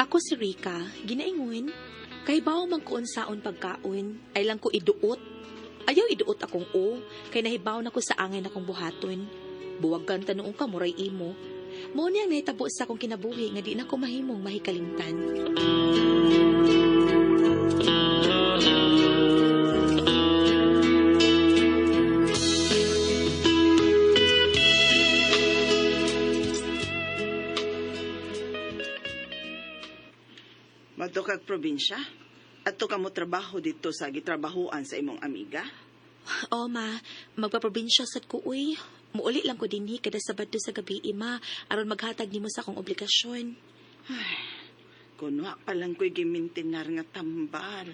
Ako si Rica, ginaingon, kay bawo man ko unsaon pagkaon, ay lang ko iduot. Ayaw iduot akong o, kay nahibaw na ko sa angay na kong buhaton. Buwag kan tanuong ka, muray imo. Mao niyang nahitabo sa akong kinabuhi nga di na ko mahimong mahikalimtan. Madto kag probinsya? Adto ka mo trabaho dito sa gitrabahuan sa imong amiga? O ma, magpaprobinsya sad ko uy. Muuli lang ko dinhi kada Sabado sa gabi ima aron maghatag nimo sa akong obligasyon. Kunwa pa lang ko'y gimintinar nga tambal.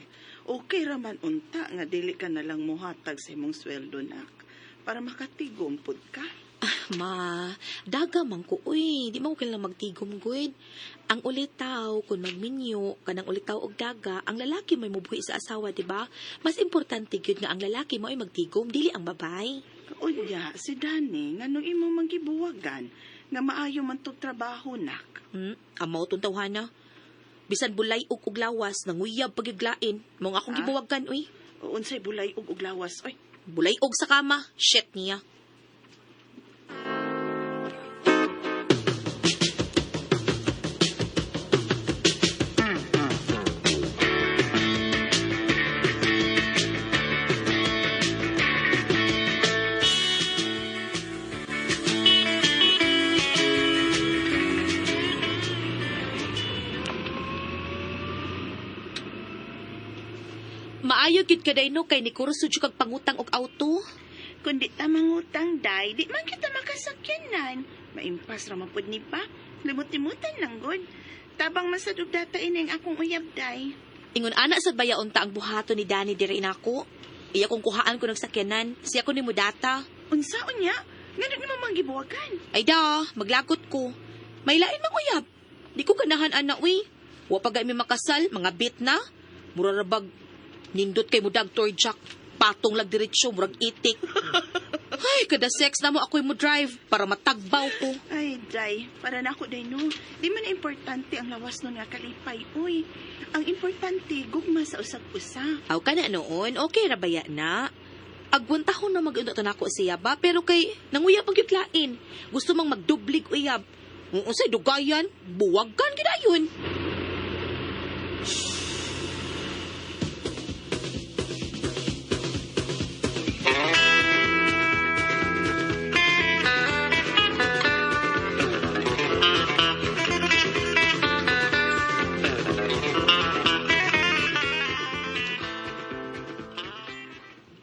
Okay raman unta nga dili ka na lang muhatag sa imong sweldo, nak. Para makatigom pud ka. Ah, ma, daga man ko uy, di man ko kailangan magtigom gud. Ang ulitaw kun magminyo kanang ulitaw og daga, ang lalaki may mubuhi sa asawa, di ba? Mas importante gyud nga ang lalaki mo ay magtigom dili ang babay. Unya, si Danny, nga nung imong manggibuwagan, nga maayo man tog trabaho, nak. Amaw tong tawhana. Bisan bulay og og lawas, nanguyab pagiglain, mao nga akong Ah? gibuwagan uy. O unsay bulay og og lawas, oy. Bulay og sa kama, shit niya. Maayo gid ka no kay ni kurso jud kag pangutang og auto. Kung di ta mangutang, day, di man kita makasakyanan. Maimpas ra man pud ni pa. Limot-limutan lang, god. Tabang man sad og data ining akong uyab, day. Ingon ana sad baya unta ang buhaton ni Danny diri nako. Iya kong kuhaan ko nagsakyanan, siya ko nimo data. Unsa unya? Ngano nimo manggibuwagan? Ay da, maglagot ko. May lain mang uyab. Di ko ganahan ana uy. Wa pa gay mi makasal, mga bit na. Mura ra bag nindot kay mo Dr. Jack. Patong lag diretso, murag itik. Ay, kada sex na mo ako'y mo drive para matagbaw ko. Ay, day, para na ako, day, no. Di man importante ang lawas nun nga kalipay, uy. Ang importante, gugma sa usag-usa. Aw ka na noon, okay ra baya na. Agwan tahon na mag-unta nako siya ba, pero kay nanguyab ang lain. Gusto mang magdublig uyab. Unsay dugayan, buwagkan gidayon.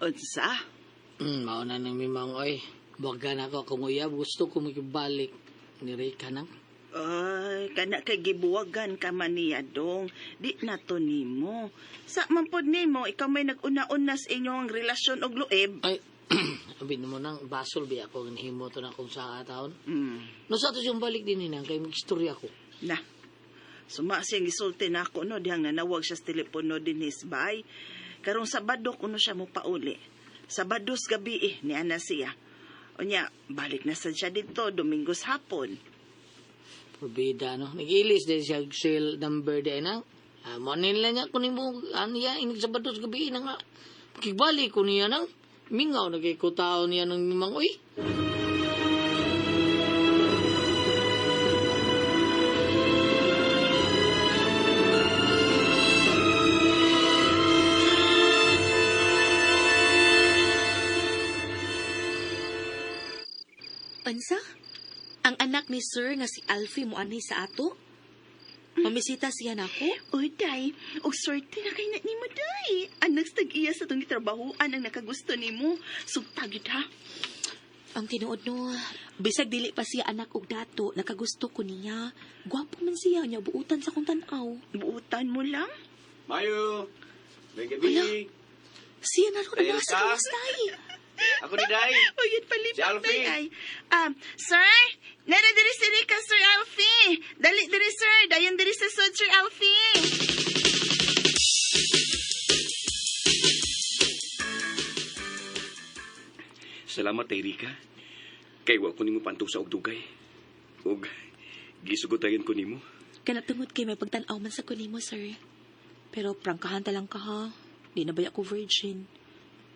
Unsa? Mao na nang mimang oy. Buwagan ako akong uyab. Gusto ko makibalik ni Rika nang. Ay, kana kay gibuwagan ka man niya dong. Di na to nimo. Sa man pod nimo, ikaw may nag-una-una sa inyong relasyon og luib. Ay, abi mo nang basol bi ako nahimo to na kung sa taon. No sa ato siyang balik din nang kay magstorya ko. Na. Suma siyang gisulti na ako no dihang nanawag siya sa telepono din his bay. Karong Sabado kuno siya mo pauli. Sabados gabi eh, ni ana siya. Unya, balik na sad siya dito, Domingos hapon. Probida no. Nag-ilis din siya og cell number din nang. Ah, mo nila niya kunin mo ano niya inig Sabado sa gabi na nga. Kibalik ko niya nang mingaw na kay ko tao niya nang mimang oy. Unsa? Ang anak ni sir nga si Alfie mo anhi sa ato? Mamisita siya nako? Uy, day, og swerte na kay na nimo, day. Anak sa tag-iya sa tong gitrabahoan ang nakagusto nimo. Sugta gyud ha. Ang tinuod no, bisag dili pa siya anak og dato, nakagusto ko niya. Gwapo man siya niya buutan sa kong tan-aw. Buutan mo lang. Mayo! May gabi! Siya na ron Ayun ang nasa ka? gawas day. Ako ni Day! Uy, yun palipad, Si Alfie. day, ay. Sir, nara diri si Rica, Sir Alfie. Dali diri, sir. Dayon diri sa sud, Sir Alfie. Salamat, Tay Rika. Kay wa ko nimo panto sa og dugay. Og gisugotayan ko nimo. Kana tungod kay may pagtan-aw man sa kunimo, sir. Pero prangkahan ta lang ka ha. Di na baya ko virgin.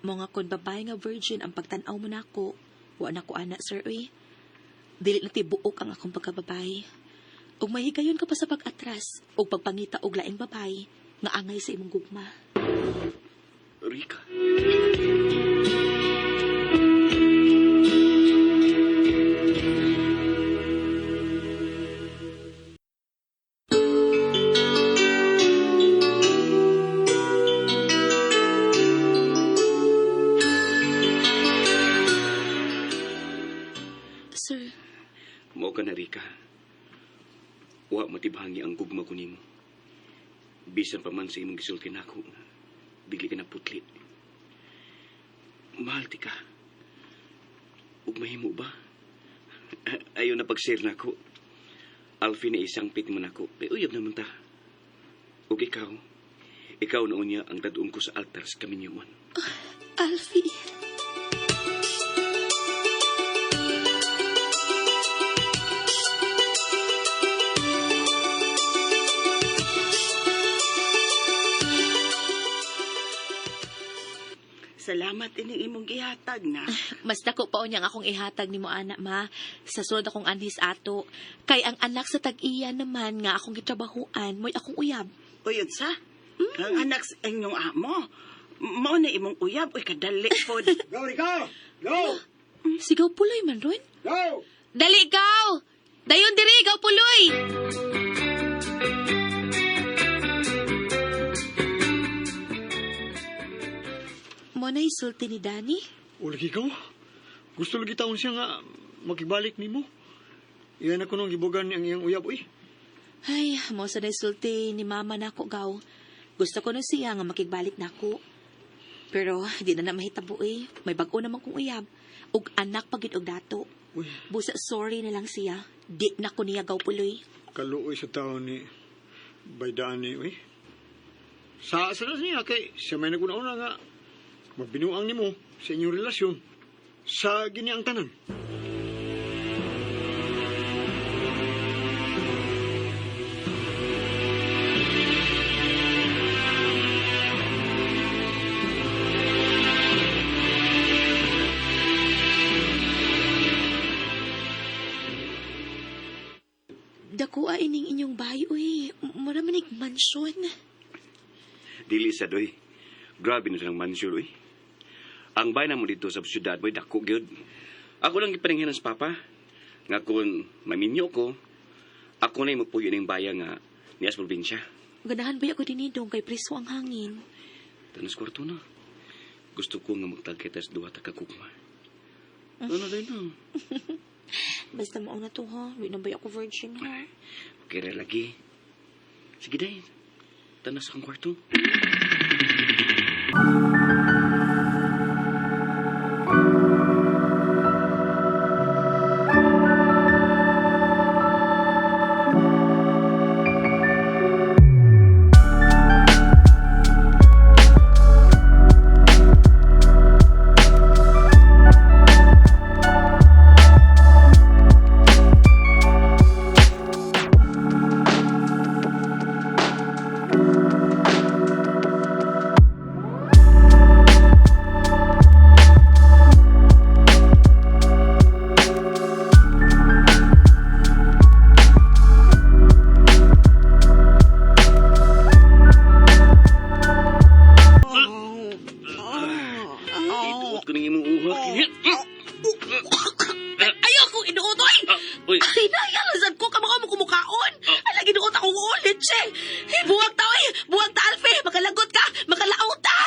Mga kon babae nga virgin ang pagtan-aw mo nako. Wa na ko ana, sir, uy. Dili na tibuok ang akong pagkababae. Ug mahigayon ka pa sa pag-atras ug pagpangita og laing babae nga angay sa imong gugma. Rika. Sir, Mao ka na, Rika. Wa matibhangi ang gugma ko nimo. Bisan pa man sa imong gisulti nako, dili ka naputli. Mahal ti ka. Ug mahimo ba? Ayaw na pag-share nako. Alfie na isang pit mo nako. Kay uyab naman ta. Ug ikaw, ikaw na unya ang daduon ko sa altar sa kaminyuan. Alfie. Salamat ining imong gihatag na. Mas dako pa unyang akong ihatag nimo ana ma sa sunod akong anhis ato. Kay ang anak sa tag-iya naman nga akong gitrabahuan mo'y akong uyab. Uy, unsa? Ang anak sa inyong amo. Mao na imong uyab, uy kadali pod. Go, Rico! Go! Sigaw puloy man ron. Go! Dali ikaw! Dayon diri, gaw puloy! Mo na isulti ni Danny. Ulagi ko. Gusto lagi taon siya nga makibalik nimo. Iyan ako nung gibugan ang iyang uyab, uy. Ay, mo sa isulti ni mama nako gaw. Gusto ko na siya nga makigbalik nako. Pero di na na mahitabo eh. May bag-o naman kong uyab. Og anak pagid og dato. Uy, Busa sorry na lang siya. Di na ko niya gaw puloy. kaluoy sa taon ni Baydaan ni, uy. Sa na niya kay siya may naguna-una nga mabinuang nimo sa inyong relasyon sa gini ang tanan. Dako ining inyong bahay, uy. Mura manig mansyon. Dili sa doy. Grabe na silang mansyon, uy. Ang bahay mo dito sa syudad, boy, dako gyud. Ako lang gipaninghinan sa papa. Nga kung maminyo ko, ako na yung magpuyo ng bayan nga niya sa probinsya. Ganahan ba ako dinidong kay preso ang hangin? Tanas kwarto na. Gusto ko nga magtagkita sa duha ta ka kugma. Ano day na? Basta mauna to ha. Di na ba ako virgin ha? Okay ra lagi. Sige day. Tanas akong kwarto. Ituot ko ng imong uhak. Ayaw akong inuot, oy! Ah, uy. Ay, nayalasan ko. Kamukha mo kumukaon. Ay, lagi inuot akong ulit, che. Hey, buwag ta, oy! Buwag ta, Alfie! Makalagot ka! Makalaot ta!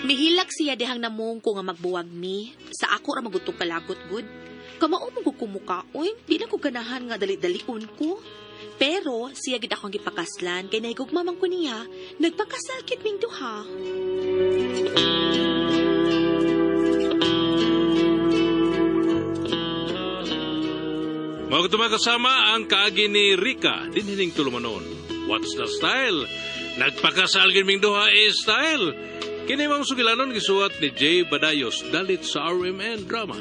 Mihilak siya dihang namong ko nga magbuwag mi. Sa ako ra magutong kalagot gud. Kamao mo ko kumukaon, di na ko ganahan nga dali-dalion ko. Pero siya gid akong gipakaslan kay nahigugma man ko niya, nagpakasal kit ming duha. Mga kasama ang kaagi ni Rika, dinhining tulumanon. What's the style? Nagpakasal gid ming duha is style. Kini mga sugilanon gisuwat ni Jay Badayos dalit sa RMN Drama.